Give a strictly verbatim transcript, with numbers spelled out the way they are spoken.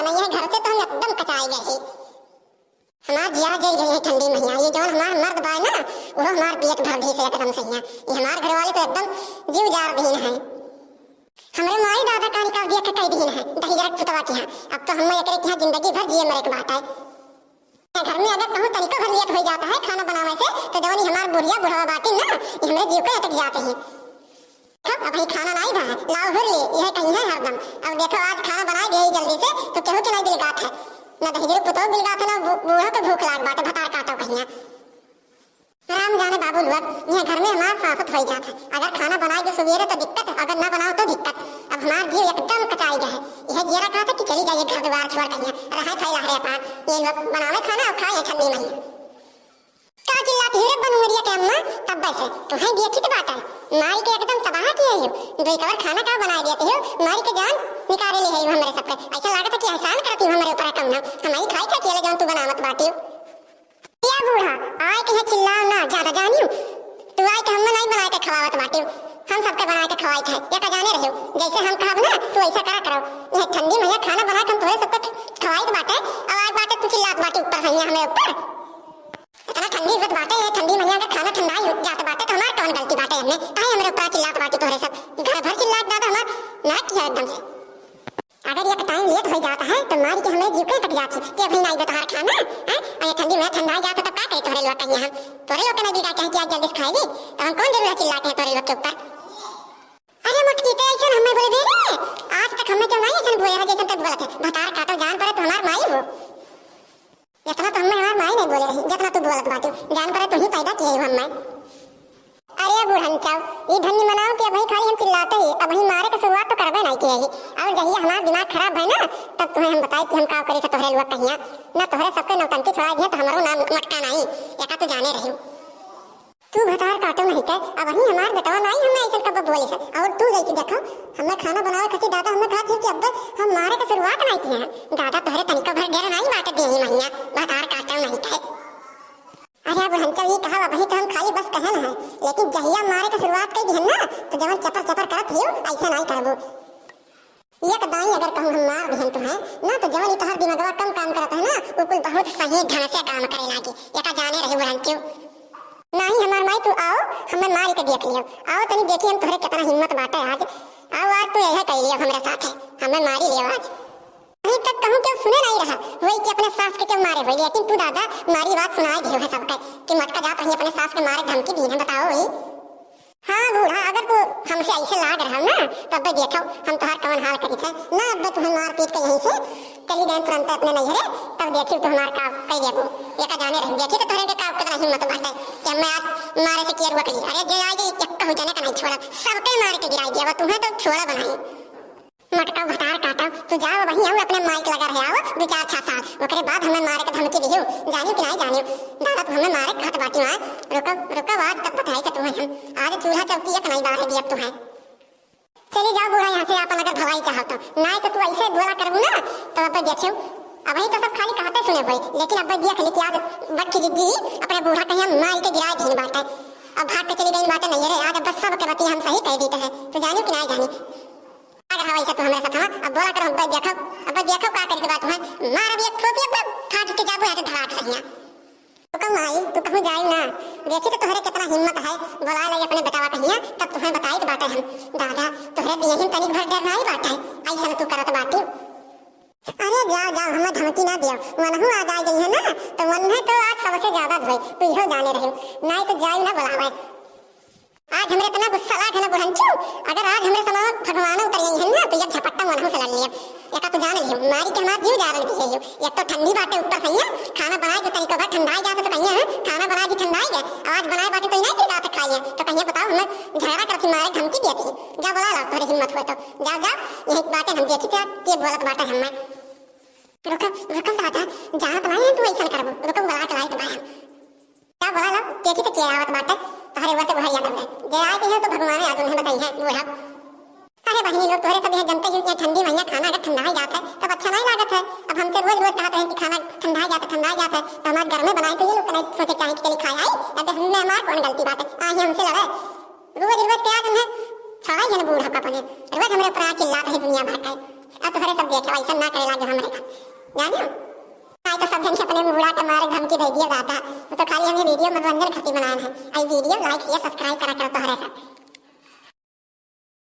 नहीं है, घर से तो हम एकदम कचाई गए ही। हमार जिया जल गई है ठंडी महिया। ये जौन हमार मर्द बाय ना, वो हमार पेट भर दी से एकदम सैया। ये हमार घरवाली तो एकदम जीव जार दीन है। हमरे माई दादा का निकाल दिया के कह दीन है, दहिजरा पुतवा के यहाँ। अब तो हमें एकरे के यहाँ जिंदगी भर जिए मरे के बात है। घर में अगर कहूँ तनिको भर लेट हो जाता है खाना बनावे से, तो जौन ये हमार बुढ़िया बुढ़वा बाटी ना, ये हमरे जीव के अटक जाते हैं। देखो, अबही खाना नाई बा, लाओ हुर ले, यह कहीं है हरदम। अब देखो, आज खाना बनाई दे जल्दी से, तो केहू के नाई बिलगात है। ना दहिजरू पुतोह बिलगात है, ना बू-, बूढ़ो के भूख लाग बाटे, भतार काटो कहिया। राम जाने बाबू लोग, यह घर में हमार सासत होई जात है। अगर खाना बनाई दे सुबेरे तो दिक्कत, अगर ना बनाओ तो दिक्कत। अब हमार जीव एकदम कचाई गया है। यह जियरा कहत है कि चली जाइए घर दुआर छोड़ कहिया, रहे खाई लहरे पार। ये लोग बनावे खाना और खाए ठंडी महिया। का चिल्लाती हो रे बनवरिया के अम्मा? तब से तुहें देखित बाटे, मारी के एकदम तबाह किए हो। दो एक और खाना का बनाए देते हो, मारी के जान निकाले ले है हमरे सबके। ऐसा लागत है कि एहसान करती हो हमरे ऊपर कम ना। हमारी खाई के अकेले जौन तू बनावत बाटी। या बूढ़ा, आए के है चिल्लाओ ना, ज्यादा जानियो। तू आए के हमें नहीं बनाए के खवावत बाटी, हम सबके बनाए के खवाई थे। या का जाने रहो, जैसे हम कहब ना, तू ऐसा करा करो। यह ठंडी महिया खाना बना के हम तोरे सबके खवाई बाटे, और आज बाटे तू चिल्लात बाटी ऊपर से हमें ऊपर। इतना ठंडी होत बाटे, ये ठंडी महिया अगर खाना ठंडा ही जात बाटे, तो हमार कौन गलती बाटे एमे? काहे हमरे ऊपर चिल्लात बाटी तोहरे सब? घर भर चिल्लात दादा हमार नाक किया एकदम से। अगर एक टाइम लेट हो जाता है, तो मारी के हमें जीव के कट जाती कि अभी नहीं बता खाना, हैं? और ये ठंडी महिया ठंडा ही जाता, तो का करे तोहरे लोग कहिए हम? तोहरे लोग के नहीं बिगाड़ चाहे कि आज जल्दी से खाएगी, तो हम कौन जरूर चिल्लाते हैं तोहरे लोग के ऊपर? अरे मोटकी, ते ऐसे हमें बोले दे रे, आज तक हमें क्यों नहीं ऐसे बोले है, जैसे तक बोलत है, भतार काटो जान पड़े तो हमार माई हो। इतना तो हमें हमार माई नहीं बोले रही, जितना तू बोलत बाटे। जान पड़े तू ही पैदा किए हो हमें। अरे बुढ़नचव, ई धन्य मनाओ कि अबही खाली हम चिल्लाते ही, अबही मारे के शुरुआत तो करबे नहीं किए ही। और जहिया हमार दिमाग खराब है ना, तब तुम्हें हम बताई कि हम का करी से तोहरे लुआ कहिया। ना तोहरे सबके नौटंकी छोड़ा दिया तो हमारो नाम मटका नहीं, एका तू जाने रही। तू भतार काटो नहीं के, अबही हमार बेटवा नाई हमें ऐसन कब बोली से। और तू जैसे देखो, हमें खाना बनावे खातिर दादा हमें कहा कि अब हम मारे के शुरुआत नहीं किए हैं। दादा तोहरे तनिको भर डर नहीं बाटे देही महिया, भतार काटो नहीं के। अरे बुढ़नचव, ये कहा अबही तो हम खाली बस कहन है, लेकिन जहिया मारे के शुरुआत कर दिहन ना, तो जवन चपर चपर करत हियो, ऐसा नहीं करबो। एक दाई अगर कहूँ हम मार दिहन तुहें ना, तो जवन ई तोहर दिमागवा कम काम करत है ना, उ कुल बहुत सही ढंग से काम करे लागी। एका जाने रही बुढ़नचू। नाही हमार माई, तू आओ, हमें मार के देख लियो। आओ तनी देखी हम तोहरे कितना हिम्मत बाटे आज। आओ आज तू यह कर लियो हमरे साथ, हमें मारी लियो आज। अभी तक कहूँ क्यों सुने नहीं रहा, वही कि अपने सास के क्यों मारे हुए, लेकिन तू दादा मारी बात सुनाए दियो है सबके कि मटका जात रही अपने सास के मारे धमकी दी है, बताओ वही। हाँ बूढ़ा, अगर तू हमसे ऐसे लाग रहा ना, तब देखो हम तोहार कवन हाल करी थे ना। अब तुम्हें मार पीट के यहीं से चली गए तुरंत अपने नैहरे, तब देखी तू हमार का कह देबू। ये का जाने रही, देखी तो तोहरे के का कितना हिम्मत बाटे कि हमें आज मारे से केर हुआ कही। अरे जे आए जे एक कहू जने का नहीं छोड़ा, सबके मार के गिराई दिया, तुम्हें तो छोड़ा बनाई। मटका भतार काटा, तू जाओ वहीं और अपने माइक लगा रहे आओ दो चार छह साल, ओकरे बाद हमें मारे के धमकी दियो, जानियो कि नहीं जानियो। दादा तू हमें मारे के हाथ बाटी मार, रुको रुको, आज तक बताई के तुम्हें हम आज चूल्हा चौकी एक नहीं बार दिया तुम्हें। चली जाओ बूढ़ा यहाँ से, आप अगर भलाई चाहो तो, नहीं तो तू ऐसे बोला करबू ना, तो अब देखियो, अबही तो सब खाली कहते सुने हुए, लेकिन अब देख ली कि आज बड़की जिद्दी अपने बूढ़ा कहीं हम मार के गिरा दी बाटे। अब भाग के चली गई बाटे नहीं रे, आज अब बस सब के बतिया हम सही कह देते हैं, तो जानियो कि नहीं जानी। अगर हवा ऐसे तू हमारे साथ हवा, अब बोला करो, अब देखो, अब देखो का करके बात है, मार अब एक थोपी अब फाट के जाबू है तो धड़ाक सहिया। रुको माई, तू कहूँ जाई ना। देखी तो तोहरे कितना हिम्मत है, बुला ले अपने बेटावा कहिया, तब तुम्हें बताई तो बाटे हम। दादा, तोहरे दिए ही तनिक भर डर नहीं बाटे, ऐसा तू करत बाटी। अरे जाओ, जाओ, हमें धमकी ना दियो, वनहु आ जाए गई है ना, तो वन्हे तो आज सबसे ज्यादा धोए, तू इहो जाने रही, नहीं तो जाई ना बुलावे। आज हमरे इतना गुस्सा लाग है ना बुढ़नचू, अगर आज हमरे समान भगवान उतर गई है ना, तो ये झपट्टा मनहू से लड़ लिया। एका तो जान लियो, मारी के हमार जीव जारन की है। एक तो ठंडी बाटे ऊपर से ये, खाना बनाए के तरीका भर ठंडा ही जाता तो कहिए, हाँ? खाना बनाए के ठंडा ही गया, आज बनाए बाटे तो नहीं पिला खाइए, तो कहिए बताओ, हमें झगड़ा करती मारे धमकी देती। जा बुला ला, तोहरे हिम्मत हुए तो। जा, जा, यही बाटे हम देखी क्या, के बोलत बाटे हमें। रुको, रुको दादा, जहाँ तुम्हारे हैं तू ऐसा करबो, रुको बुला के लाई तुम्हारे। का बोला लो, केठी तो किया आवत बाटे, तोहरे ऊपर से बुढ़िया दम है। जे आए के हैं तो भगवान आज उन्हें बताई है, बूढ़ा। अरे बहिनी लोग, तोहरे सब यहाँ जनते ही, यहाँ ठंडी महिया खाना अगर ठंडा ही जात है, तब अच्छा नहीं लागत है। अब हमसे रोज रोज कहते हैं कि खाना ठंडा ही जाता, ठंडा ही जाता है, तो हम आज घर में बनाए तो ये लोग नहीं सोचे चाहे कि चली खाए आई, अब हमने हमार कौन गलती बात है, आ ही हमसे लड़े। रोज रोज के आज उन्हें छोड़ा ही है ना बूढ़ा का अपने, रोज हमारे ऊपर आ चिल्लाते हैं दुनिया भर का। अब तोहरे सब देखे वैसे ना करे लागे हमरे का, जानियो। आई तो सब जन से अपने मुड़ा के मारे धमकी दे दिया दादा, वो तो खाली हमें video मनोरंजन खातिर बनाए हैं। आई video like, share, subscribe करा करो तोहरे सब।